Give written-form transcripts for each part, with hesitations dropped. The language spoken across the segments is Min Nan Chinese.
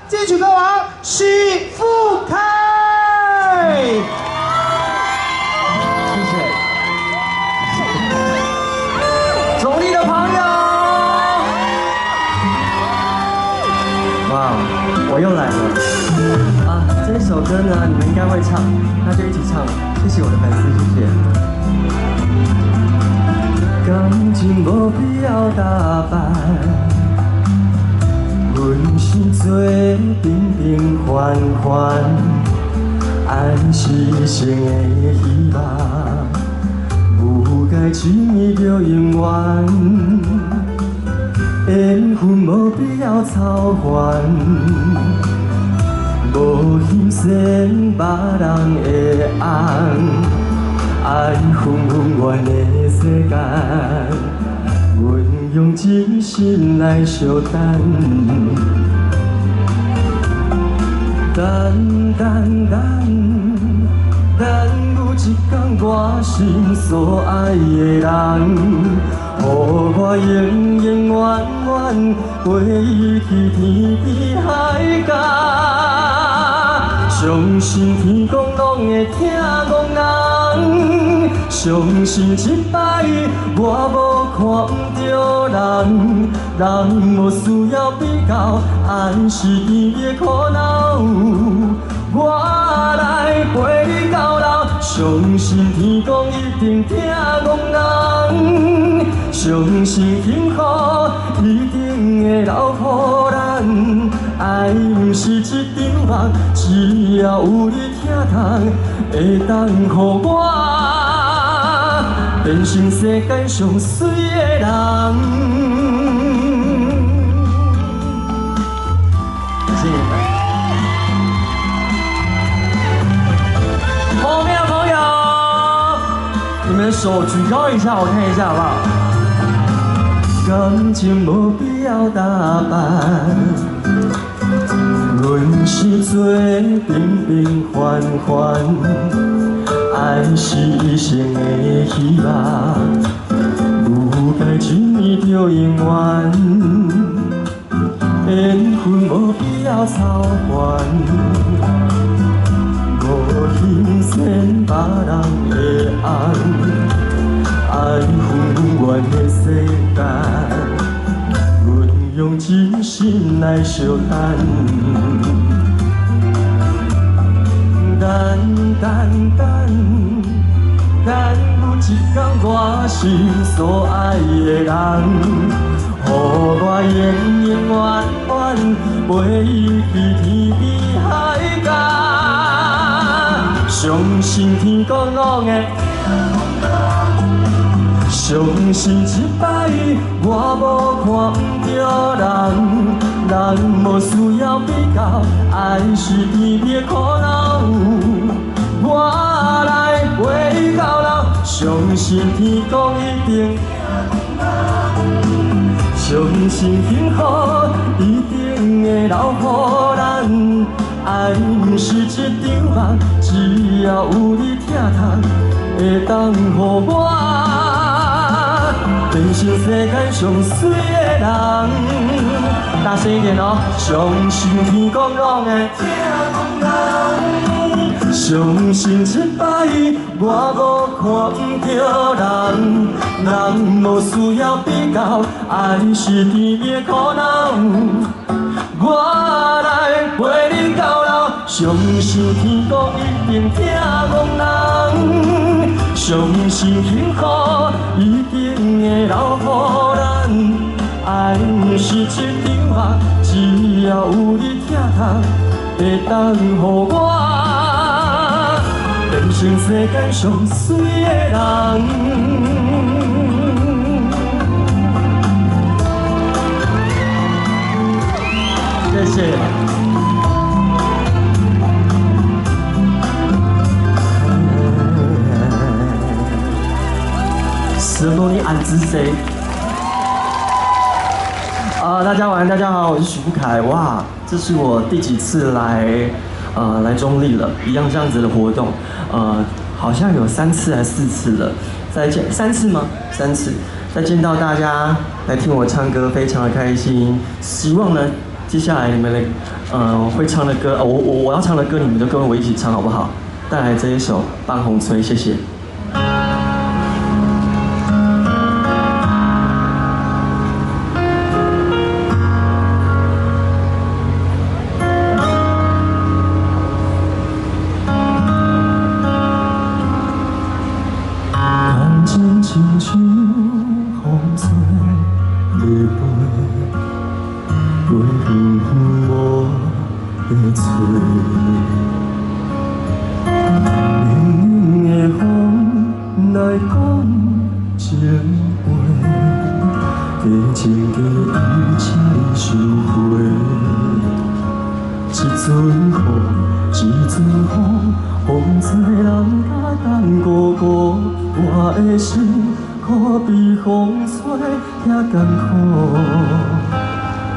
金曲歌王許富凱。謝謝。中壢的朋友，哇，我又來了啊！這首歌呢，你們應該會唱，那就一起唱。謝謝我的粉絲，謝謝。感情無必要打扮，阮是做平平凡凡，愛是一生的希望，不該輕易就永遠。緣分無必要操煩，無欣羨別人的紅，愛分分阮的世間，阮用真心來相等。等等等，等有一天我心所愛的人，予我永永遠遠陪伊去天邊海角。相信天公攏會疼憨人，相信這擺我無看毋著人，人無需要比較，愛是甜蜜的苦惱。我來陪你到老，相信天公一定疼憨人，相信幸福一定會留予咱。愛毋是一場夢，只要有你疼痛，會當予我變成世間上媠的人。謝謝你們。後面的朋友，你們的手舉高一下，我看一下好不好？感情無必要打扮，阮是做平平凡凡，愛是一生的希望，不該輕易就永遠。緣分無必要操煩，無欣羨別人的紅，愛分阮的世間，阮用真心來相等。等等等，等有一天我心所愛的人，予我永永遠遠陪伊去天邊海角。相信天公攏會，相信這擺我無看毋著人，人無需要比較，愛是甜蜜的苦惱。我來陪你到老，相信天公一定，相信幸福一定會留予咱。愛毋是一場夢，只要有你疼痛，會當予我變成世間上媠的人。大聲一點哦！相信天公攏會疼憨人，相信這擺我無看毋著人，人無需要比較，愛是甜蜜的苦惱。我來陪你到老，相信天公一定疼憨人，相信幸福一定會留予咱。愛毋是一場夢，只要有你疼痛，會當予我變成世間上媠的人。謝謝。什麼？你俺是誰？啊，大家晚安，大家好，我是許富凱。哇，這是我第幾次來中壢了，一樣這樣子的活動，好像有三次還是四次了。再見，三次嗎？三次。再見到大家來聽我唱歌，非常的開心。希望呢，接下來你們的會唱的歌，我要唱的歌，你們就跟我一起唱好不好？帶來這一首《放風吹》，謝謝。感情親像風吹日飛，飛遠遠無會找。命運的風來講情話，假情假意請你收回。一陣風，一陣風，風吹人甲等孤孤，我的心可比風吹遐艱苦。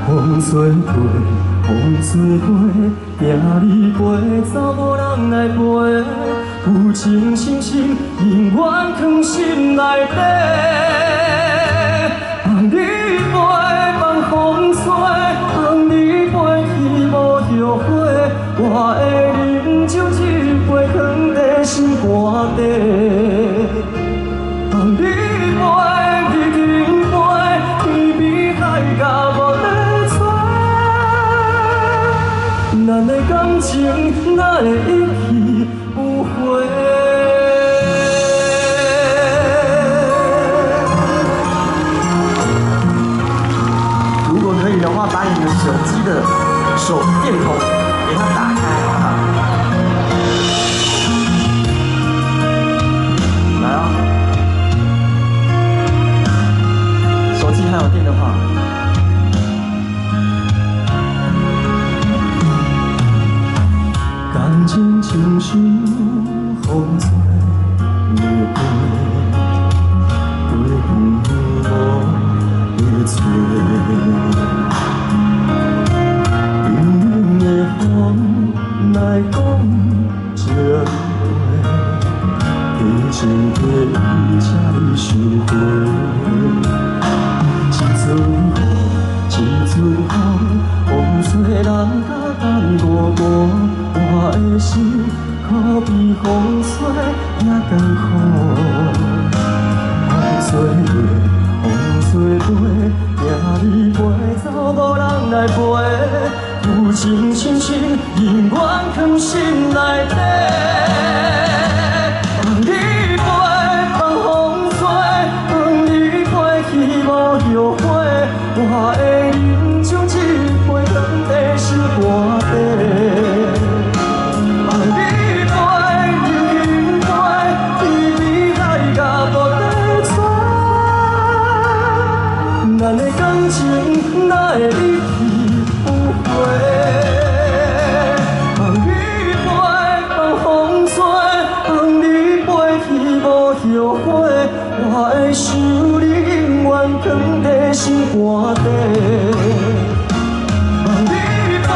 風吹过，風吹過，行你過，走無人來陪。舊情深深，永遠藏心內底。放你飛，放風吹，放你飛去無後悔。我會啉酒一杯，藏在心肝底。放你飛，已經飛，天邊海角無得找。咱的感情哪會一去不回？如果可以的話，把你們手機的手電筒給它打開，好不好？來哦，手機還有電的話。感情親像風吹日飛，飛遠遠無會找。命運的風來講情話，假情假意請你收回。一陣風，一陣風，風吹人甲等孤孤，我的心可比風吹遐艱苦。風吹過，風吹飛，行你飛走無人來陪。舊情深深，永遠藏心內底。放你飛，放風吹，放你飛去無後悔。我會啉酒一杯，藏在心肝底。放你飛，已經飛，天邊海角無得找。咱的感情哪會一去不回？放你飛，放風吹，放你飛去無後悔。我會想你永遠藏在心肝底。放你飛，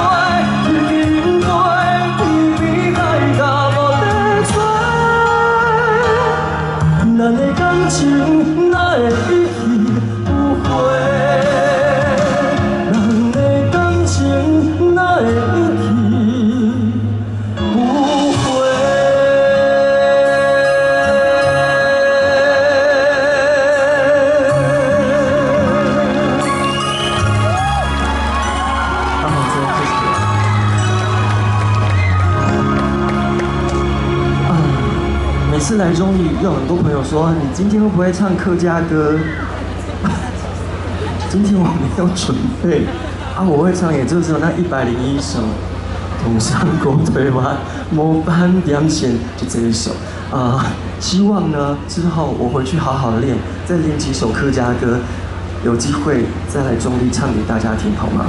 已經飛，天邊海角無得找。咱的感情哪會一去不回？咱的感情哪會一去不回？好，真謝謝。啊，每次來中壢，有很多朋友說：“你今天會不會唱客家歌？”今天我沒有準備啊，我會唱也就只有那101首《同上狗腿嗎？無半點錢》就這一首啊。希望呢之後我回去好好練，再練幾首客家歌，有機會再來中壢唱給大家聽，好嗎？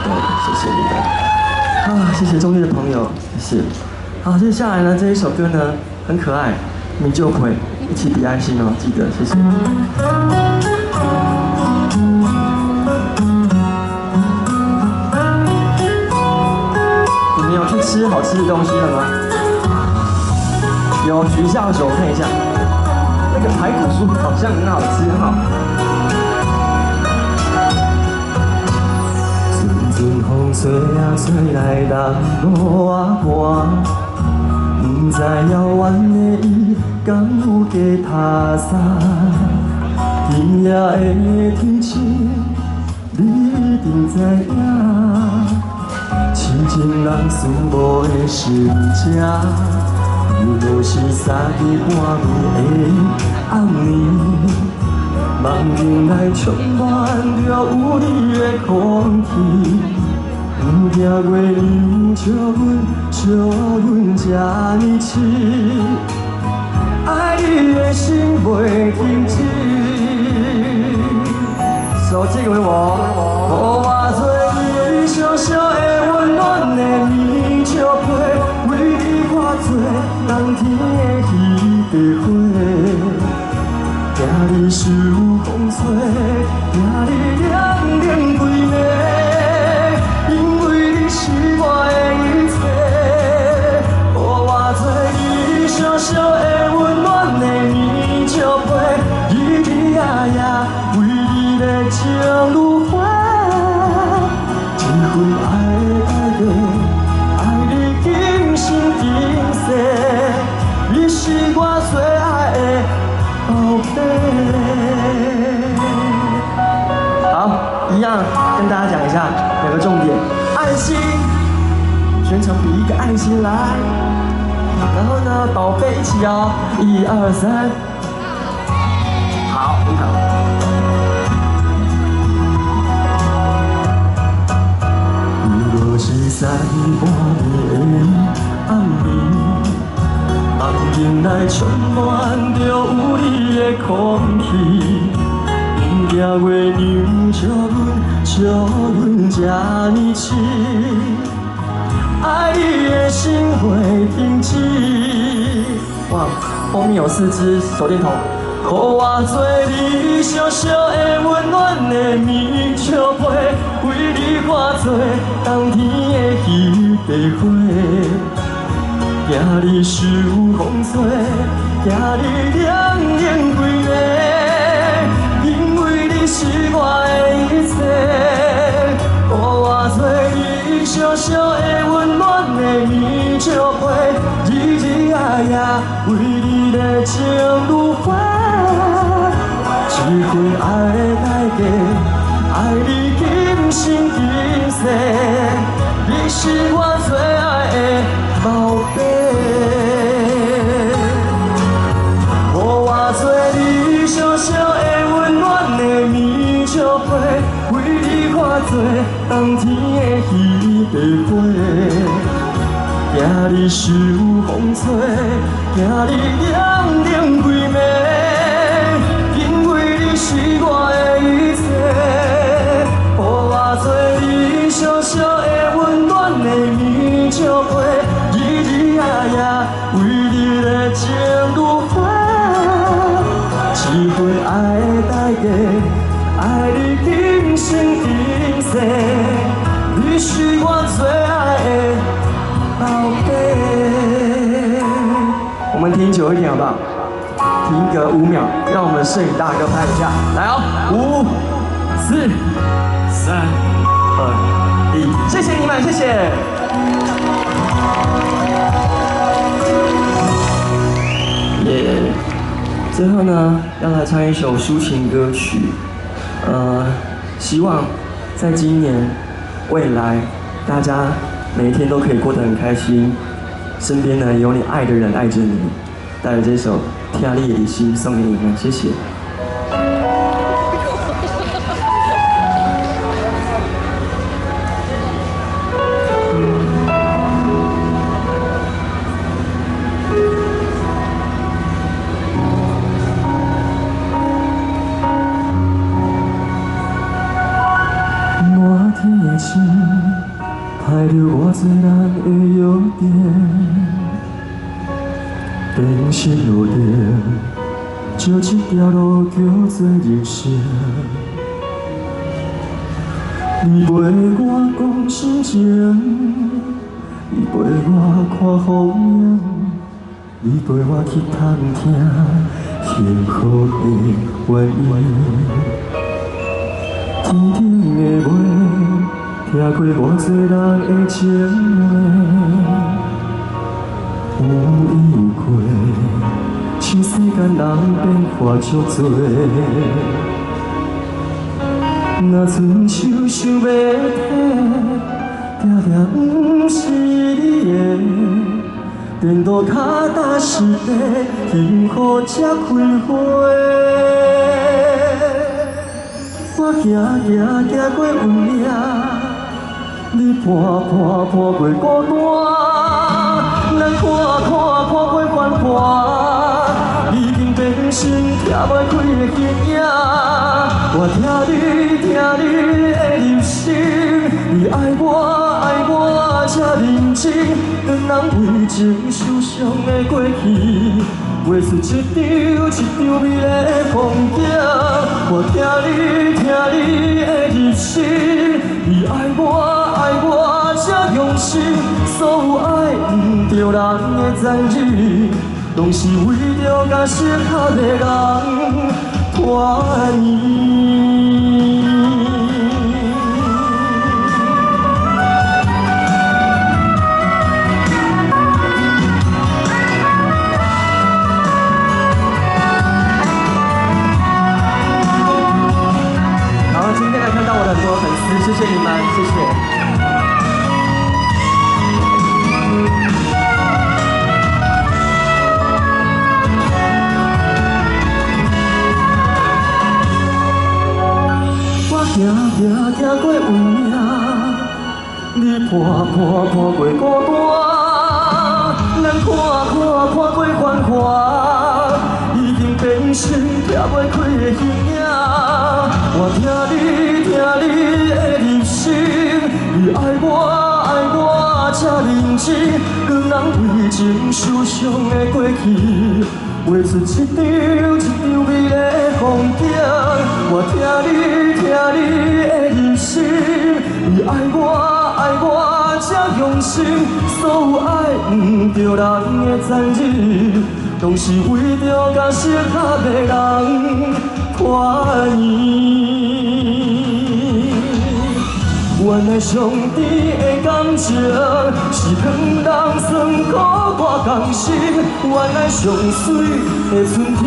對，謝謝你們啊，謝謝中壢的朋友，謝謝。好，接下來呢這一首歌呢很可愛，米酒葵，一起比愛心哦，記得，謝謝。你們有去吃好吃的東西了嗎？有，舉一下手看一下，那個排骨酥好像很好吃哈。陣陣風吹啊吹來淡薄仔寒，毋知遙遠的伊敢有加拍捎。今夜的天晴，你一定知影，痴情人思慕的心情，犹如是三更半暝的暗暝。梦境內充滿著有你的空氣，毋驚月亮笑阮，笑阮這呢痴，愛你的心袂停止。手借給我，予我做你小小的溫暖的棉笑被，為你化做冬天的彼塊花。驚你受風吹，驚你涼冷規暝，因為你是我的一切。予我做你小小的溫暖的棉笑被，日日夜夜為你的情如花，這份愛的代價，愛你今生今世，你是我最愛的寶貝。好，一樣跟大家講一下兩個重點：愛心，全場比一個愛心來。然後呢，寶貝一起哦，一二三，好，很好。又是三更半暝的暗暝，夢境內充滿著有你的空氣，毋驚月亮笑阮，笑阮這呢痴，愛你的心袂停止。哇，後面有四支手電筒。予我做你小小的溫暖的棉笑被，為你化做冬天的彼塊花。驚你受風吹，驚你涼冷規暝，因為你是我的一切。予我做你小小的溫暖的棉笑被，日日夜夜為你的情如花。這份愛的代價，愛你今生今世，你是我最愛的寶貝。予我做你小小的溫暖的棉笑被，為你化做冬天的彼塊花。驚你受風吹，驚你涼冷規暝，因為你是我的一切。予我做你小小的溫暖的棉笑被，日日夜夜為你的情如花。這份愛的代價，愛你今生今世，你是我最愛的寶貝。我們停久一點好不好？停個5秒，讓我們攝影大哥拍一下。來哦，5、4、3、2、1，謝謝你們，謝謝。耶！最後呢，要來唱一首抒情歌曲。希望在今年未來，大家每一天都可以過得很開心，身邊呢有你愛的人愛着你。帶着這首《疼你的心》送給你們，謝謝。滿天的星，歹著偌濟人的約定，電線路頂，照這條路叫做人生。你陪我講心情，你陪我看風景，你陪我去探聽幸福的原因。天頂的月，疼聽過偌濟人的情話，有意過，像世間人變化足濟。若伸手想欲提，定定毋是你的。顛倒跤踏實地，幸福才開花。我行行行過運命，你伴伴伴過孤單，咱看看看過繁華，已經變成拆袂開的形影。我疼你疼你的入心，你愛我愛我這認真，當人為情受傷的過去，畫出一張一張美麗的風景。我疼你疼你的入心，你愛我愛我這用心，所有愛毋著人的殘忍，攏是為著佮適合的人團圓。好，今天來看到我的很多粉絲，謝謝你們，謝謝。我行行行過運命，你伴伴伴過孤單，咱看看看過繁華，已經變成拆袂開的形影。我疼你疼你的入心，你愛我愛我這認真，當人為情受傷的過去，畫出一張一張美麗的風景。我疼你疼你的入心，你愛我愛我這用心，所有愛毋著人的殘忍，攏是為著佮適合的人團圓。原來上甜的感情是予人酸苦我甘心，原來上媠的春天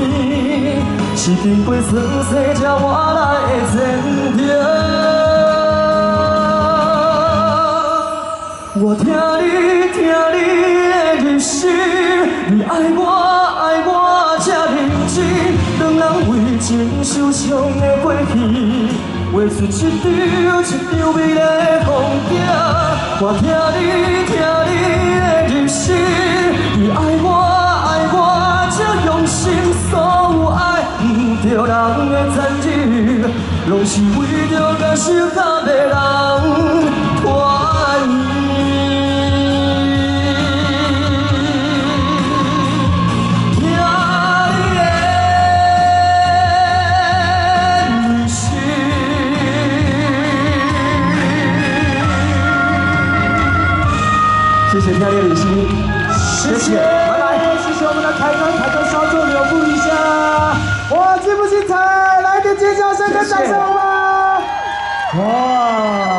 是經過霜雪才換來的前程。我疼你疼你的入心，你愛我愛我這認真，當人為情受傷的過去，畫出一張一張美麗的風景。我疼你疼你的入心，你愛我愛我這用心，所有愛毋著人的殘忍，攏是為著佮適合的人團圓。疼你的入心。謝謝聽你的入心，謝謝，拜拜。謝謝我們的凱哥，凱哥稍作留步一下。哇，精不精彩？來點尖叫聲跟掌聲好嗎？哇，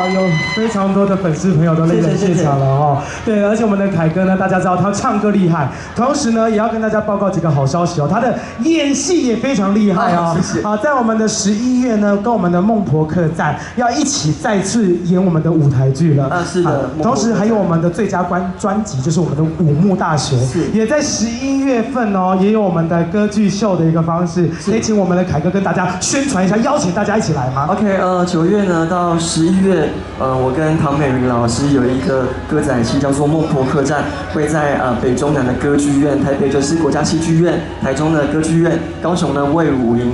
有非常多的粉絲朋友都蒞臨現場了哦。對，而且我們的凱哥呢，大家知道他唱歌厲害，同時呢，也要跟大家報告幾個好消息哦，他的演戲也非常厲害哦。謝謝。好，在我們的11月呢，跟我們的孟婆客棧要一起再次演我們的舞台劇了。啊，是的。同時還有我們的最佳專輯，就是我們的五木大學，也在11月份哦，也有我們的歌劇秀的一個方式，可以請我們的凱哥跟大家宣傳一下，邀請大家一起來嗎？OK，9月呢到11月，我跟唐美云老師有一個歌仔戲叫做《孟婆客棧》，會在北中南的歌劇院，台北就是國家戲劇院，台中的歌劇院，高雄的衛武營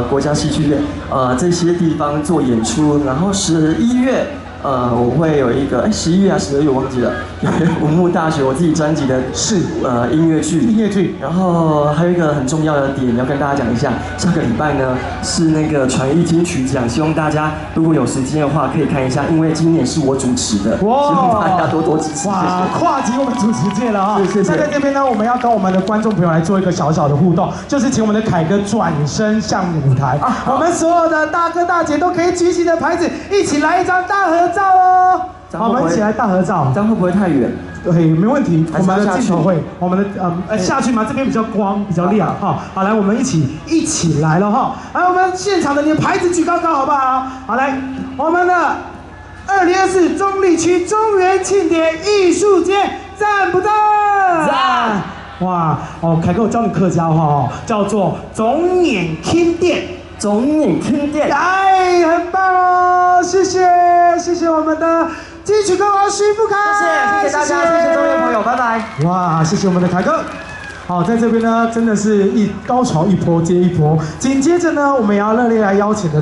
國家戲劇院，這些地方做演出。然後11月，我會有一個11月啊12月我忘記了，五木大學我自己專輯的是音樂劇，音樂劇。然後還有一個很重要的點要跟大家講一下，下個禮拜呢是那個傳藝金曲獎，希望大家如果有時間的話可以看一下，因為今年是我主持的，哇，希望大家多多支持。哇，跨級我們主持界了啊！謝謝。那在這邊呢，我們要跟我們的觀眾朋友來做一個小小的互動，就是請我們的凱哥轉身向舞台，我們所有的大哥大姐都可以舉起的牌子，一起來一張大合照。照哦。好，我们一起來大合照。這樣會不會太遠？對，沒問題。我們的鏡頭會，我們的下去嘛，這邊比較光，比較亮哈。好，來，我們一起來了哈。來，我們現場的你的牌子舉高高，好不好？好，來，我們的2024中壢區中元慶典藝術節，讚不讚？讚！哇，哦，凱哥，我教你客家話哦，叫做中元慶典。中元慶典。哎，很棒哦，謝謝，謝謝我們的金曲歌王許富凱，謝謝，謝謝大家，謝謝中原朋友，拜拜。哇，謝謝我們的凱哥。好，在這邊呢，真的是一高潮一波接一波。緊接着呢，我們也要熱烈來邀請的。